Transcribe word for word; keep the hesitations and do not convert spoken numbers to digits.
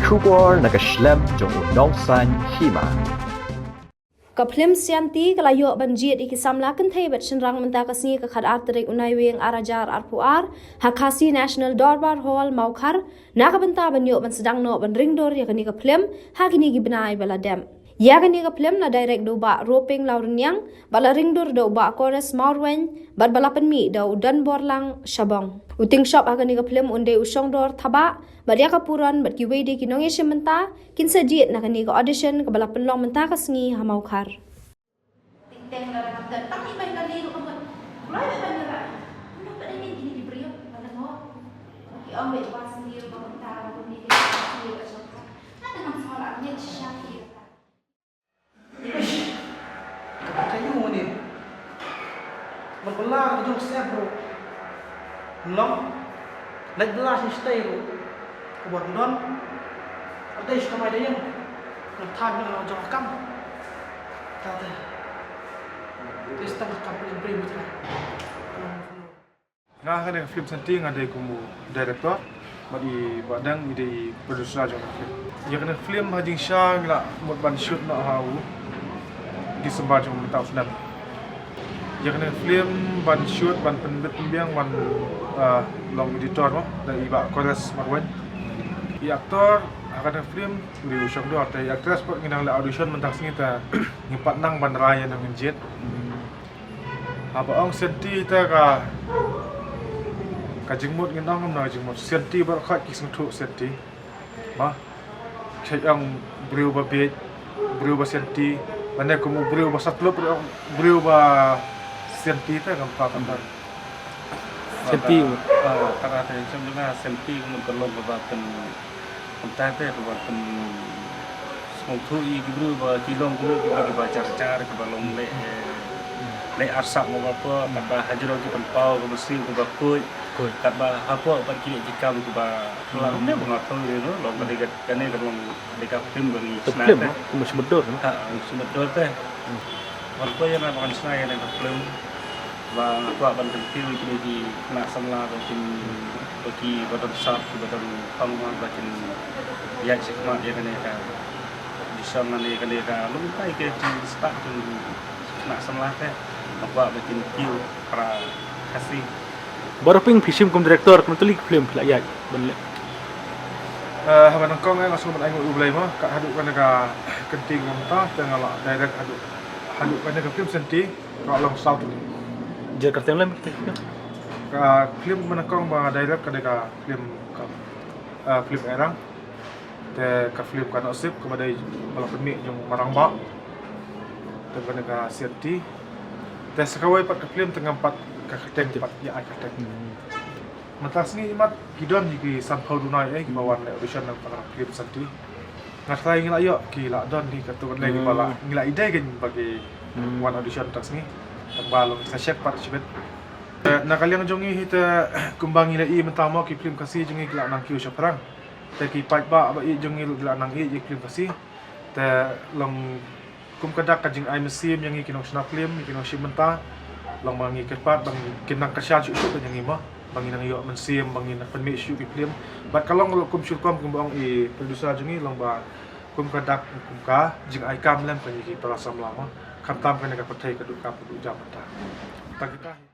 Khubor na ka shlem jong u nongsan hima. Ka phlim Sianti ka la ïoh ban jied ïa ki samla kynthei bad shynrang mynta ka sngi ka khatar tarik u Naiwieng arhajar arphew ar ha Khasi National Dorbar Hall Mawkhar, na ka bynta ban ïoh ban sdang noh ban ring dur ïa kane ka phlim ha kine ki bnai ba la dep. Ïa kane ka phlim la direct da u Bah Roping Lawrniang, bad la ring dur da u Bah Kores Mawrwein, bad ba la pynmih da u Donborlang Shabong. U tyngshop ha kane ka phlim un dei u Shongdor Thabah, bad ïa ka Puron bad kiwei de ki nongïashim bynta kin sa jied na kane ka audition kaba la pynlong mynta ka sngi ha Mawkhar. Ish, ka kayu ni. Mat bela ka jong sep ruh. Long. Lait bela shistai ruh. Ka bor don. Adai shi kamai dayang. Nang thang nang jong kam. Tata. Tista kam ni beri mitra. Nga ha kane ka film Sianti nga dei kum u director, bad i Bah Dang i dei i producer jong ka film. Ïa kane ka film ha jingshisha ngi la mut ban shoot noh ha u December jong mynta u snem. Ïa kane ka film ban shoot, ban pynbit pynbiang, ban, ah, long editor mo, da i Bah Kores Marwei. I actor ha kane ka film u dei u Shongdor, te i actress pat ngi nang leh audition mynta ka sngi te ngi pat nang ban rai ïa nang ngin jied. Haba ong Sianti te ka, ka jingmut ngin ong, ym na ka jingmut. Sianti baroh khoit ki sngewthuh Sianti. Ba, ka ong briew ba bieit, briew ba sianti, lane kum u briew ba satluk ruh ong briew ba sianti te kam pat. Sianti. Ah, kata te, shem jong nga Sianti ka mut ka long kaba pyn Kumta te kaba pynsngewthuh ïa ki briew ba ki long ki briew kiba, kiba jar jar, kiba long leh, eh, leh arsap mo ba poi, kata ha jrong ki pynpaw ka mynsiem kaba khuid. Khuid. Kaba hapoh bad ki leh ki kam kiba phylla ne ba nga thaw ïa no, long kane ka, kane ka long kane ka film ba ngi shna te. Film, no? Kumba sumedor, no? Ha, sumedor te. Hmm. Wan poi ïa na ba ngan shna ïa kane ka film. Ba nga kwah ban kyntiew ïa kine ki khynnah samla ba kin, ba ki ba don sap, ki ba don pang, ba kin ïaid shakhmat ïa kane ka dishong, kane, kane ka lum kai ka jingstad jong ki khynnah samla te. Nga kwah ba kin kiew para Khasi. Baroh phi shim kum director, kumno tylli ki film phi la ïaid ban leh? Eh, haba nyngkong nga sngew ban ai nguh ïa U Blei mo, kat haduh kane ka kynti ka mynta te nga la direct haduh, haduh kane ka film Sianti. Ka long saw tylli. Jer kyrteng lem. Ka film ba nyngkong ba nga direct ka dei ka film ka, ah, film Erang. Te ka film Ka Nohsip kaba dei ba la pynmih jong u Marangbah. Te kane ka Sianti. Te sa kawei pat ka film te ngam pat ka kyrteng pat ïa ai kyrteng. Hmm. Mynta sngi mat ki don hi ki sanphew dunai eh kiba wan leh audition na ka film Sianti. Nga trai ngi la ïoh ki la don hi katto katne kiba la, ngi la ïadei kein ba ki wan audition mynta sngi. Tang ba long sa check pat shibit. Eh, na ka liang jong ngi hi te kumba ngi la i mynta mo ki film Khasi jong ngi ki la nang kiew shaphrang. Te ki paidbah ba ïeit jong ngi ruh ki la nang ïeit ïa ki film Khasi. Te long kum ka dak ka jingai mynsiem ïa ngi ki nongshna film, ïa ki nongshim bynta. Long ba ngi kyrpad ba kin nang kyrshan shuh shuh ïa ngi mo. Ba ngin nang ïoh mynsiem, ba ngin nang pynmih shuh ki film. Bad ka long ruh kum shu rukom kumba ong i producer jong ngi, long ba kum ka dak kum ka jingai kam lem ka ïa ki para samla mo. Khamtam kane ka pyrthei ka duk kam ka duk jam bynta. Tang kita.